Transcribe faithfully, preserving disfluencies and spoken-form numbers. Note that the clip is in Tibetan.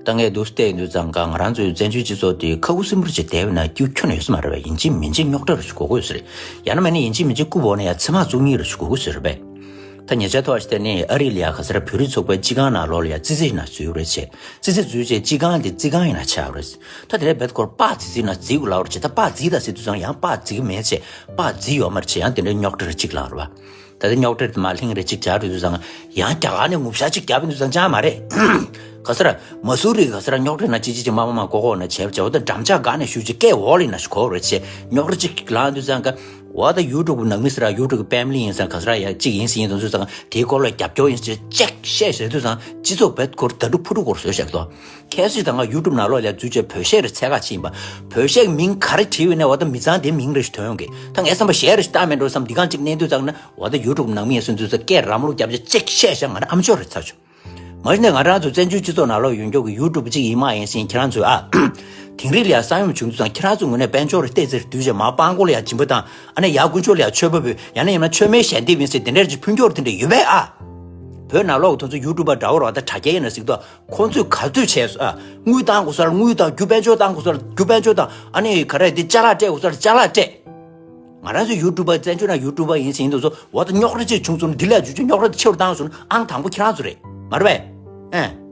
ད་ངས་འདུག་བལྟས་ཡིན་དུས་ཙང་ཀ་ང་རང་ཚོའི་བཙན་བྱོལ་སྤྱི་ཚོགས་དེ་ཁ་ཁུ་སིམ་པོར་ཅིག་བསྡད་པ་ན་སྐྱིད་ཁྱོན་ནས་ཡོད་ས་མ་རེད་པས། ཡིན་གཅིག་མིན་གཅིག་རྙོག་དྲ་རེ་ཞིག་དགོས་ཀྱི་ཡོད་ས་རེད། ཡང་ན་མིན་ན་ཡིན་གཅིག་མིན་གཅིག་རྐུབ་འོག་ནས་ཡང་ཚེར་མ་བཙུགས་སྙིང་རེ་ཞིག་དགོས་ཀྱི་ཡོད་ས་རེད་པས། ད་ཉེ་ཆར་ཐོག་ཅིག་དེ་ནས་ཨ་རི་ལ་ཡ་ག་ས་ར་བོད་རིགས་ཚོགས་པའི་སྤྱི་ཁང་ནང་ལོགས་ལ་ཡ་ཙི་ཙི་ན་འཛུལ་རེད་བྱས། ཙི་ཙི་འཛུལ་བྱས་སྤྱི་ཁང་དེ་རྩིག་ཁང་ཡིན་ན་ཆགས་རེད། ད་དེ་རེད་བེད་ཁོར་པ་ཙི་ཙི་ན་འཛུལ་དགོས་ལབ་རེད་བྱས། ད་པ་ཙི་ད་ཟེར་དུས་ཙང་ཡང་པ་ཙི་མེད་བྱས། པ་ཙི་ཡོད་མ་རེད་བྱས། ཡང་དེ་འདྲའི་རྙོག་དྲ་རེ་གཅིག་ལངས་རེད་པ། ད་ལྟ་རྙོག་དྲ་དེ་མར་ལྷིང་རེ་གཅིག་སྦྱར་དུས་ཙང་ཡང་རྒྱ་གར་ནས་ངུ་ཤག་གཅིག་བརྒྱབ་དུས་ཙང་ཅང་མ་རེད། ག་ས་ར་མ་སུ་རི་ག་ས་ར་རྙོག་དྲ་ན་ཅི་ཅི་ཅི་མ་མ་མ་ཀོ་ཀོ་ན་བྱས་བྱས་འོ་ད་འགྲམ་ལྕག་སྒང་ནས་ཞུ་ཅི་སྐད་འོག་ལ་ཡིན་ན་ཞུ་གོ་རེད་བྱས། རྙོག་དྲ་གཅིག་ལངས་དུས་ཙང་ཀ་འོ་ད་ཡུ་ཊུབ་ནང་མི་ཟེར་ར་ཡུ་ཊུབ་ཀྱི་ཕེ་མི་ལི་ཡིན་ཟེར་ག་ས་ར་ཡ་གཅིག་ཡིན་ཟེར་ཡིན་དུས་ཙང་དེའི་སྐོར་ལ་རྒྱབ་སྐྱོར་ཡིན་ཟེར་ཅེག་བཤད་ཟེར་དུས་ཙང་སྤྱི་ཚོགས་བེད་ཁོར་ད་དུ་ཕུ་ཕུ་སྐོར་བཟོས་བཞག་ཏོ། ཁ་སང་ད་ང་ཡུ་ཊུབ་ནང་ལོགས་ལ་འཛུལ་བྱས་བོད་གཞས་རེ་འཚོལ་ག་ཕྱིན་པ། བོད་གཞས་མིང་ག་རེ་བྲིས་པ་ཡིན་ན་འོ་ད་མི་ཚང་དེ་མིང་རེ་ཞིག་ཐོན་ཡོང་གི། ད་ངས་བསམ་པ་གཞས་རེ་ཞིག་བཏང་མེད་འགྲོ་བསམ་འདི་གང་གཅིག་མནན་དུས་ཙང་ན་འོ་ད་ཡུ་ཊུབ་ནང་མི་ཡིན་ཟེར་དུས་ཙང་སྐད་ར་མ་རུ་རྒྱབ་བྱས་ཅེག་བཤད་བཞག་ང་རང་ཨམ་ཅོག་རེ་ཚར་བྱུང་། མ་གཞི་ནས་ང་རང་ཚོ་བཙན་བྱོལ་སྤྱི་ཚོགས་ནང་ལོགས་ཡོད་མཁན་གྱི་ཡུ་ཊུབ་གཅིག་ཡིན་མ་ཡིན་ཟེར་ཁྱེད་རང་ཚོས་ཨ། དིང་རི་ལ་ཡ་ས་ཡོམ་བྱུང་དུས་ཙང་ཁྱེད་རང་ཚོ་ངོས་ནས་དཔལ་འབྱོར་རེ་བལྟས་ཚེ་དུས་ཆེ་མ་སྤང་སྐོར་ལ་ཡ་སྦྱིན་པ་དང་ཨ་ནི་ཡ་དཀོན་མཆོག་ལ་ཡ་མཆོད་པ་འབུལ་ཡང་ན་ཡང་ན་མཆོད་མེ་ཞལ་འདེབས་ཡིན་ཟེར་དེ་འདྲ་ཅིག་ཕུལ་འཁྱོར་དེ་འདྲ་ཡོད་པས་ཨ། བོད་ནང་ལོགས་དེ་ཚོ་ཡུ་ཊུབ་པ་འདྲ་བོ་ར་ད་དྲ་རྒྱ་ཡིན་ན་ཟིག་ཏོ། ཁོང་ཚོས་ག་ཚོད་བྱས་སོ་ཨ། དངུལ་བཏང་དགོས་ས་ལ་དངུལ་བཏང་། རྒྱུ་དཔལ་འབྱོར་བཏང་དགོས་ས་ལ་རྒྱུ་དཔལ་འབྱོར་བཏང་། ཨ་ནི་ག་རེ་དེ་ཅ་ལག་སྤྲད་དགོས་ས་ལ་ཅ་ལག་སྤྲད། ང་རང་ཚོ་ཡུ་ཊུབ་པ་བཙན་བྱོལ་ནང་ཡུ་ཊུབ་པ་ཡིན་ཟིན་དུས་ཚོ་འོ་ད་རྙོག་དྲ་ཅིག་བྱུང་སོང་འདི་ལས་འཇུ་ཅིག་རྙོག་དྲ་དེ་ཆེ་རུ་བཏང་སོང་ཨང་དང་པོ་ཁྱེད་རང་ཚོ་རེད་མ་རེད་པས། ཨེ།